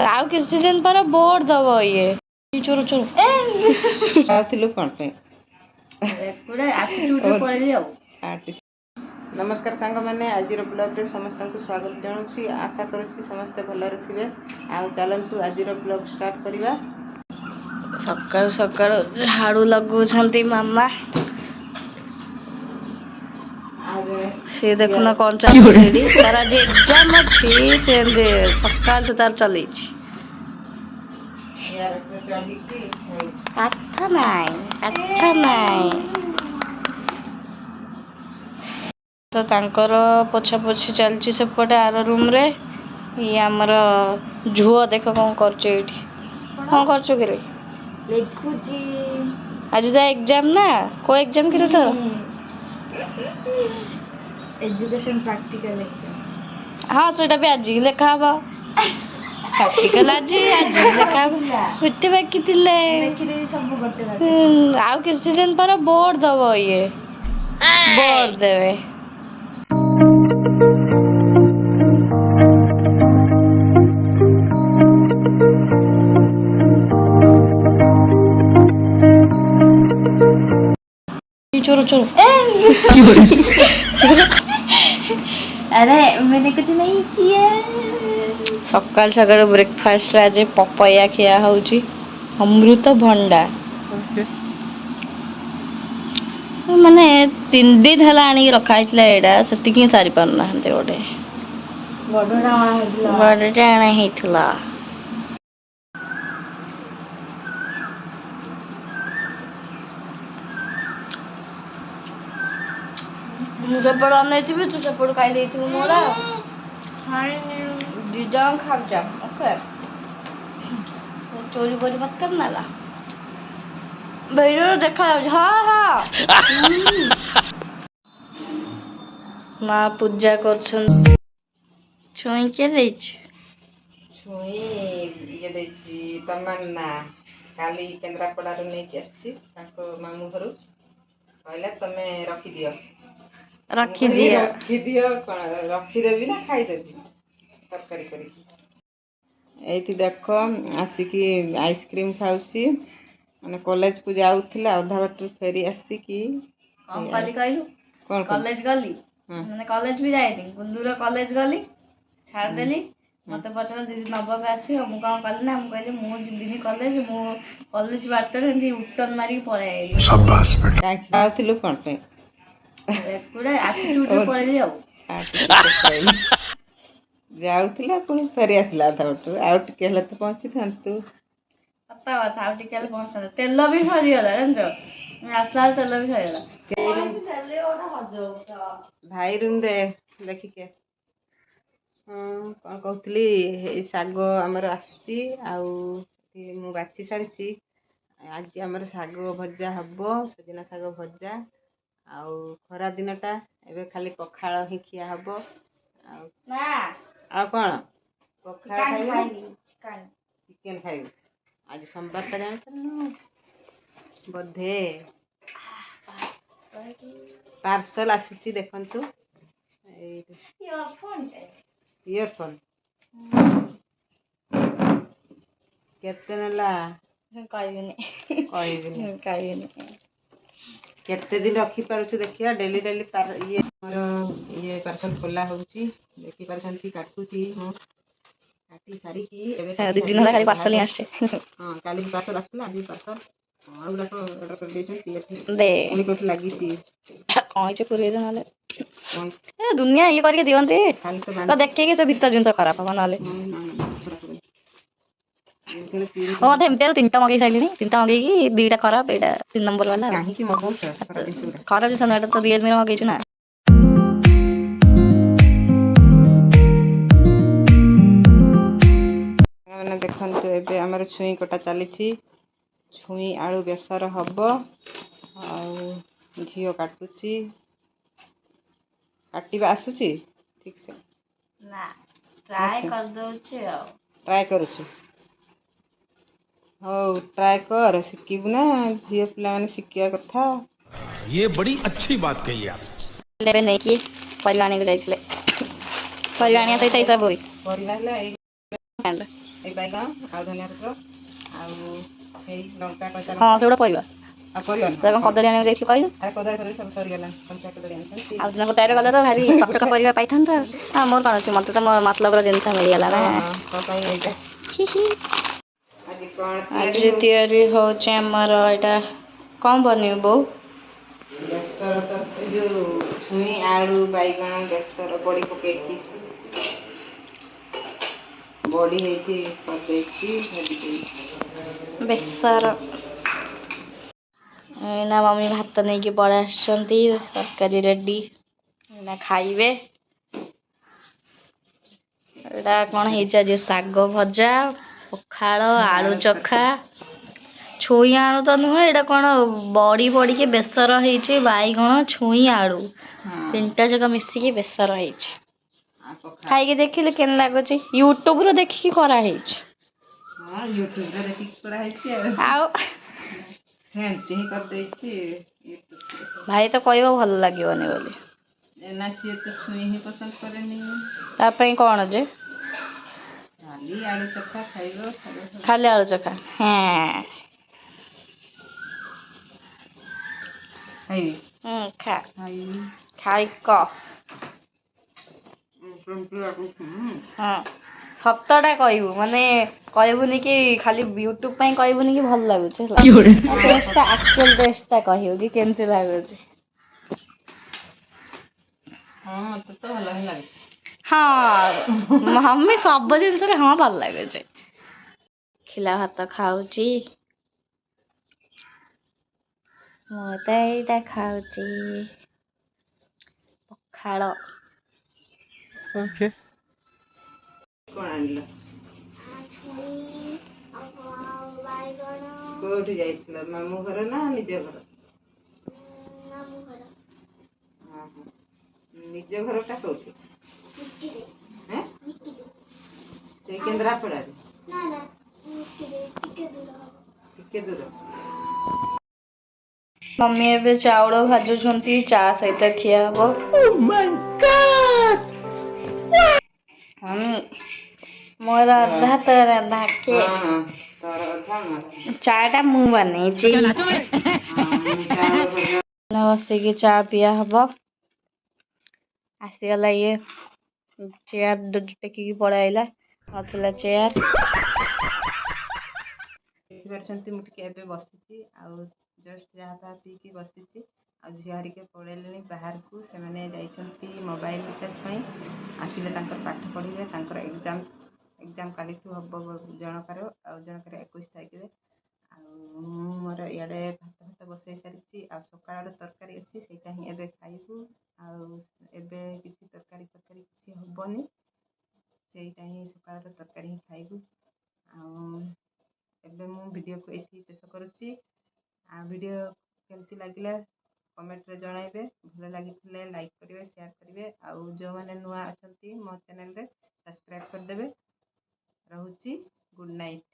ଆଉ କିଛି ଦିନ ପରେ ବୋର୍ଡ ଦବ ଇଏ। ଚୋର ଚୋର। ଯାଉଥିଲୁ କ'ଣ ପାଇଁ? ପୁରା ଆଟିଟ୍ୟୁଡରେ ପଳେଇଲି ଆଉ। ନମସ୍କାର ସାଙ୍ଗମାନେ, ଆଜିର ବ୍ଲଗ୍ରେ ସମସ୍ତଙ୍କୁ ସ୍ୱାଗତ ଜଣାଉଛି। ଆଶା କରୁଛି ସମସ୍ତେ ଭଲରେ ଥିବେ। ଆଉ ଚାଲନ୍ତୁ, ଆଜିର ବ୍ଲଗ୍ ଷ୍ଟାର୍ଟ କରିବା। ସକାଳୁ ସକାଳୁ ଝାଡୁ ଲଗାଉଛନ୍ତି ମାମା। ଆଉ ଜଣେ ସେ ଦେଖୁନ କଣ ଚାଲୁଛି ସେଠି। ତାର ଆଜି ଏକ୍ଜାମ ଅଛି, ସେ ଏମିତି ସକାଳଠୁ ତାର ଚଲେଇଛି। ଚେୟାର ଉପରେ ଚଢ଼ିକି ଖେଳୁଛି। ପାଠ ନାହିଁ, ପାଠ ନାହିଁ ତ। ତାଙ୍କର ପୋଛା ପୋଛି ଚାଲିଛି ସେପଟେ ଆର ରୁମରେ। ଇଏ ଆମର ଝୁଅ ଦେଖ କଣ କରୁଛି ଏଇଠି। କଣ କରୁଛୁ କିରେ? ଲେଖୁଛି। ଆଜି ତ ଏକ୍ଜାମ ନା? କୋଉ ଏକ୍ଜାମ କିରେ ତୋର? Education practical exam. ହଁ, ସେଇଟା ବି ଆଜି ଲେଖା ହବ। ପ୍ରାକ୍ଟିକାଲ ଆଜି ଆଜି ଲେଖା ହବ। ଗୋଟେ ବାକି ଥିଲେ। ଲେଖିଦେଇ ସବୁ ଗୋଟେ ବାକି। ଆଉ କିଛି ଦିନ ପରେ ବୋର୍ଡ ଦବ ଇଏ, ବୋର୍ଡ ଦେବେ। ଚୋର ଚୋର। अरे, मैंने कुछ नहीं किया। ସକାଳୁ ସକାଳୁ ବ୍ରେକଫାଷ୍ଟରେ ଆଜି ପପୟା ଖିଆ ହଉଛି, ଅମୃତଭଣ୍ଡା। ମାନେ 3 ଦିନ ହେଲା ଆଣିକି ରଖା ହେଇଥିଲା ଏଇଟା, ସେତିକି ହିଁ ସାରି ପାରୁନାହାନ୍ତି ଗୋଟେ। ବଡଟା ଅଣା ହେଇଥିଲା। ବଡ଼ଟା ଆଣା ହେଇଥିଲା। ମୁଁ ସେପଟେ ଅନେଇଥିବି, ତୁ ସେପଟୁ ଖାଇ ଦେଇଥିବୁ ମୋର। ଖାଇନି। ଦି ଜଣ ଖାଉଛ। ଓକେ, ଚୋରି ବୋରି मत करना ला। ଭିଡ଼ିଓ ଦେଖାଯାଉଛି। ହଁ, ମା ପୂଜା କରୁଛନ୍ତି। ଛୁଇଁ କିଏ ଦେଇଛି? ଛୁଇଁ ଇଏ ଦେଇଛି ତମନ୍ନା। କାଲି କେନ୍ଦ୍ରାପଡ଼ାରୁ ନେଇକି ଆସିଛି ତାଙ୍କ ମାମୁଁ ଘରୁ। କହିଲା, ତମେ ରଖିଦିଅ। ମୁଁ କହିଲି, ରଖିଦିଅ। ରଖିଦିଅ କ'ଣ, ରଖିଦେବି ନା ଖାଇଦେବି ତରକାରୀ କରିକି? ଏଇଠି ଦେଖ, ଆସିକି ଆଇସ୍କ୍ରିମ୍ ଖାଉଛି। ମାନେ କଲେଜକୁ ଯାଉଥିଲା, ଅଧା ବାଟରୁ ଫେରି ଆସିକି କଣ କଲି କହିଲୁ? କ'ଣ କଲୁ? କଲେଜ ଗଲି। ମାନେ କଲେଜ ବି ଯାଇନି, ଗୁଲୁର କଲେଜ ଗଲି, ଛାଡ଼ିଦେଲି। ମତେ ପଚାରିଲା, ଦିଦି ନବାକୁ ଆସିବ? ମୁଁ କଣ କଲି ନା, ମୁଁ କହିଲି ମୁଁ ଯିବିନି କଲେଜ। ମୁଁ କଲେଜ ବାଟରେ ଏମିତି ୟୁଟର୍ନ ମାରିକି ପଳେଇ ଆଇଲି। କାହିଁକି ଯାଉଥିଲୁ କ'ଣ ପାଇଁ? ପୁରା ଆଟିଟ୍ୟୁଡରେ ପଳେଇଲି ଆଉ। ଆଉ ଟିକେ କହିଲି। ଯାଉଥିଲା, ପୁଣି ଫେରି ଆସିଲା ଅଧା ବାଟରୁ। ଆଉ ଟିକେ ହେଲେ ତ ପହଞ୍ଚିଥାନ୍ତୁ। ସତ କଥା, ଆଉ ଟିକେ ହେଲେ ପହଞ୍ଚିଥାନ୍ତେ। ତେଲ ବି ସରିଗଲା ଜାଣିଛ, ମୁଁ ଆସିଲା ବେଳେ ତେଲ ବି ସରିଗଲା। ଭାଇ ରୁମ୍ ଦେ ଦେଖିକି। ହଁ, କ'ଣ କହୁଥିଲି? ଏଇ ଶାଗ ଆମର ଆସିଛି ଆଉ ଏଠି ମୁଁ ବାଛି ସାରିଛି। ଆଜି ଆମର ଶାଗ ଭଜା ହବ, ସଜନା ଶାଗ ଭଜା। ଆଉ ଖରା ଦିନଟା, ଏବେ ଖାଲି ପଖାଳ ହିଁ ଖିଆ ହବ। ଆଉ ନା। ଆଉ କ'ଣ? ପଖାଳ ଚିକେନ ଖାଇବୁ? ଖାଇବି, ଚିକେନ। ଚିକେନ ଖାଇବୁ? ଆଜି ସୋମବାରଟା, ଜାଣିସାରିଲୁ ବୋଧେ। ପାର୍ସଲ ଆସିଛି, ଦେଖନ୍ତୁ ଏଇଠି। ଇୟରଫୋନ। ଇୟରଫୋନ୍ କେତେ ନେଲା? କହିବିନି। କହିବିନି? କହିବିନି। କେତେ ଦିନ ରଖିପାରୁଛୁ ଦେଖିବା। ଡେଲି ଡେଲି ଇଏ ମୋର ଇଏ ପାର୍ସଲ ଖୋଲା ହଉଛି, ଦେଖିପାରୁଛନ୍ତି। କାଟୁଛି ମୁଁ। କାଟି ସାରିକି ଏବେ 2 ଦିନ ହେଲା ଖାଲି ପାର୍ସଲ ହିଁ ଆସିଛି। ହଁ, କାଲି ବି ପାର୍ସଲ ଆସିଥିଲା, ଆଜି ବି ପାର୍ସଲ। କଣ ଗୁଡ଼ାକ ଅର୍ଡର କରିଦେଇଛନ୍ତି ଏଠି। ଦେ। ପୁଣି କୋଉଠି ଲାଗିଛି। କଣ ହେଇଛି, ପୁରେଇ ଦେ ନହେଲେ। କଣ? ଏ ଦୁନିଆ ଇଏ କରିକି ଦିଅନ୍ତି। ଖାଲି ତ ତ ଦେଖିକି ସେ ଭିତର ଜିନିଷ ଖରାପ ହବ ନହେଲେ। ନାଇଁ ନାଇଁ, ଖରାପ ହବନି। ଏମିତି ଚିରି। ମୁଁ ମଧ୍ୟ ଏମିତି ତିନିଟା ମଗେଇ ସାରିଲିଣି। ତିନିଟା ମଗେଇକି ଦିଟା ଖରାପ, ଏଇଟା 3 ନମ୍ବର ବାଲା ଆଉ। କାହିଁକି ମଗଉଛ ଖରାପ ଜିନିଷ ଗୁଡ଼ା? ଖରାପ ଜିନିଷ ନୁହେଁ, ଏଇଟା ତ ରିଏଲମିର ମଗେଇଛୁ ନା। ସାଙ୍ଗମାନେ ଦେଖନ୍ତୁ, ଏବେ ଆମର ଛୁଇଁ କଟା ଚାଲିଛି। ଛୁଇଁ ଆଳୁ ବେସର ହବ। ଆଉ ଝିଅ କାଟୁଛି। କାଟିବା ଆସୁଛି ଠିକ୍ ସେ? ନା, ଟ୍ରାଏ କରିଦଉଛି ଆଉ। ଟ୍ରାଏ କରୁଛୁ? ହଉ, ଟ୍ରାଏ କର, ଶିଖିବୁ ନା। ଝିଅ ପିଲାମାନେ ଶିଖିବା କଥା। ये बड़ी अच्छी बात कही आप। ଏବେ ନେଇକି ପରିବା ଆଣିବାକୁ ଯାଇଥିଲେ। ପରିବା ଆଣିବା ସହିତ ଏଇ ସବୁ ବି ପରିବା ହେଲା ଏଇ ଆଣିଲେ। ଏଇ ବାଇଗଣ ଆଉ ଧନିଆ ପତ୍ର ଆଉ ଏଇ ଲଙ୍କା, କଞ୍ଚା ହଁ। ଲଙ୍କା। ସେଗୁଡ଼ା ପରିବା। ଆଉ ପରିବା ତୁ ନୁହଁ। କଣ କଦଳୀ ଆଣିବାକୁ ଯାଇଥିଲୁ କହିଲୁ? ଆରେ, କଦଳୀ ଫଦଳୀ ସବୁ ସରିଗଲା। କଞ୍ଚା କଦଳୀ ଆଣିଛନ୍ତି। ଆଉ ଦିନ ଗୋଟାଏରେ ଗଲେ ତ ଭାରି ଟଟକା ପରିବା ପାଇଥାନ୍ତ। ଆଉ ମୋର କଣ ଅଛି? ମତେ ତ ମୋ ମତଲବର ଜିନିଷ ମିଳିଗଲା ନା। ହଁ, ତୋ ପାଇଁ ଏଇଟା। ହି ହି। ଆଜି କ'ଣ ଆଜି ତିଆରି ହଉଛି? ତିଆରି ହଉଛି ଆମର, ଏଇଟା କଣ ବନେଇବୁ ବୋଉ? ବେସର ତ, ଏ ଯୋଉ ଛୁଇଁ, ଆଳୁ, ବାଇଗଣ ବେସର, ବଡ଼ି ପକେଇକି। ବଡ଼ି ହେଇକି କରିଦେଇଛି, ଭାଜି ଦେଇଛି। ବେସର। ଏଇନା ମମି ଭାତ ନେଇକି ପଳେଇ ଆସିଛନ୍ତି, ତରକାରୀ ରେଡି, ଏଇନା ଖାଇବେ। ଏଇଟା କ'ଣ ହେଇଛି ଆଜି? ଶାଗ ଭଜା, ପଖାଳ, ଆଳୁ ଚଖା। ଛୁଇଁ ଆଳୁ ତ ନୁହେଁ, ଏଇଟା କ'ଣ ବଡ଼ି ପଡ଼ିକି ବେସର ହେଇଛି। ବାଇଗଣ, ଛୁଇଁ, ଆଳୁ ତିନିଟା ଯାକ ମିଶିକି ବେସର ହେଇଛି। ଆଉ ପଖାଳ। ଖାଇକି ଦେଖିଲେ କେମିତି ଲାଗୁଛି? ୟୁଟ୍ୟୁବରୁ ଦେଖିକି କରାହେଇଛି। ହଁ, ୟୁଟ୍ୟୁବରେ ଦେଖିକି କରାହେଇଛି ଆଉ। ଆଉ ସେମିତି ହିଁ କରିଦେଇଛି ୟୁଟ୍ୟୁବରେ। ଭାଇ ତ କହିବ ଭଲ ଲାଗିବନି ବୋଲି। ନା, ସିଏ ତ ଛୁଇଁ ହିଁ ପସନ୍ଦ କରେନି। ତା ପାଇଁ କ'ଣ ଯେ? ଖାଲି ଆଳୁ ଚଖା ଖାଇବ, ଖାଇବ। ଖାଲି ଆଳୁ ଚଖା, ହଁ। ଖାଇବି। ହୁଁ, ଖା। ଖାଇବି। ଖାଇ କହ। କେମିତି ଲାଗୁଛି? ହଁ, ସତଟା କହିବୁ, ମାନେ କହିବୁନି କି ଖାଲି ୟୁଟ୍ୟୁବ ପାଇଁ କହିବୁନି କି ଭଲ ଲାଗୁଛି। ହେଲା, ଟେଷ୍ଟଟା, ଆକ୍ଚୁଆଲ ଟେଷ୍ଟଟା କହିବୁ କି କେମିତି ଲାଗୁଛି। ହଁ, ମତେ ତ ଭଲ ହିଁ ଲାଗୁଛି। ହଁ, ମମି ସବୁ ଜିନିଷରେ ହଁ, ଭଲ ଲାଗୁଛି। ଖିଲା ଭାତ ଖାଉଛି ମୁଁ ତ, ଏଇଟା ଖାଉଛି ପଖାଳ। Okay. କ'ଣ ଆଣିଲ? କୋଉଠି ଯାଇଥିଲ? ମାମୁଁ ଘର ନା ନିଜ ଘର? ଓହୋ। ନିଜ ଘରଟା କୋଉଠି? ହେଁ, ସେଇ କେନ୍ଦ୍ରାପଡ଼ାରେ? ଟିକେ ଦୂର। ମମି ଏବେ ଚାଉଳ ଭାଜୁଛନ୍ତି, ଚା ସହିତ ଖିଆ ହବ। ମମି, ମୋର ଅଧା, ତୋର ଅଧା କେ? ହଁ, ତୋର ଅଧା, ମୋର ଅଧା। ଚା ଟା ମୁଁ ବନେଇଛି। ହଁ, ମୁଁ ଚାଉଳ ଭଜା ବସିକି ଚା ପିଆ ହବ। ଆସିଗଲା ଇଏ, ଚେୟାର ଟେକିକି ପଳେଇ ଆଇଲା, ନଥିଲା ଚେୟାର। ଦେଖିପାରୁଛନ୍ତି, ମୁଁ ଟିକେ ଏବେ ବସିଛି ଆଉ ଜଷ୍ଟ ଚାହା ଫାହା ପିଇକି ବସିଛି। ଆଉ ଝିଅ ହେରିକା ପଳେଇଲେଣି ବାହାରକୁ। ସେମାନେ ଯାଇଛନ୍ତି ମୋବାଇଲ ରିଚାର୍ଜ ପାଇଁ। ଆସିଲେ ତାଙ୍କର ପାଠ ପଢ଼ିବେ। ତାଙ୍କର ଏକ୍ଜାମ୍ କାଲିଠୁ ହେବ ଜଣଙ୍କର, ଆଉ ଜଣଙ୍କର 21 ତାରିଖରେ। ଆଉ ମୁଁ ମୋର ଇଆଡ଼େ ଭାତ ଫାତ ବସେଇ ସାରିଛି ଆଉ ସକାଳର ତରକାରୀ ଅଛି, ସେଇଟା ହିଁ ଏବେ ଖାଇବୁ। ଆଉ ଏବେ କିଛି ତରକାରୀ ଫରକାରୀ କିଛି ହେବନି, ସେଇଟା ହିଁ ସକାଳର ତରକାରୀ ହିଁ ଖାଇବୁ। ଆଉ ଏବେ ମୁଁ ଭିଡ଼ିଓକୁ ଏଇଠି ଶେଷ କରୁଛି। ଆଉ ଭିଡ଼ିଓ କେମିତି ଲାଗିଲା କମେଣ୍ଟରେ ଜଣାଇବେ। ଭଲ ଲାଗିଥିଲେ ଲାଇକ୍ କରିବେ, ସେୟାର କରିବେ ଆଉ ଯେଉଁମାନେ ନୂଆ ଅଛନ୍ତି ମୋ ଚ୍ୟାନେଲରେ ସବସ୍କ୍ରାଇବ୍ କରିଦେବେ। ରହୁଛି, ଗୁଡ଼୍ ନାଇଟ୍।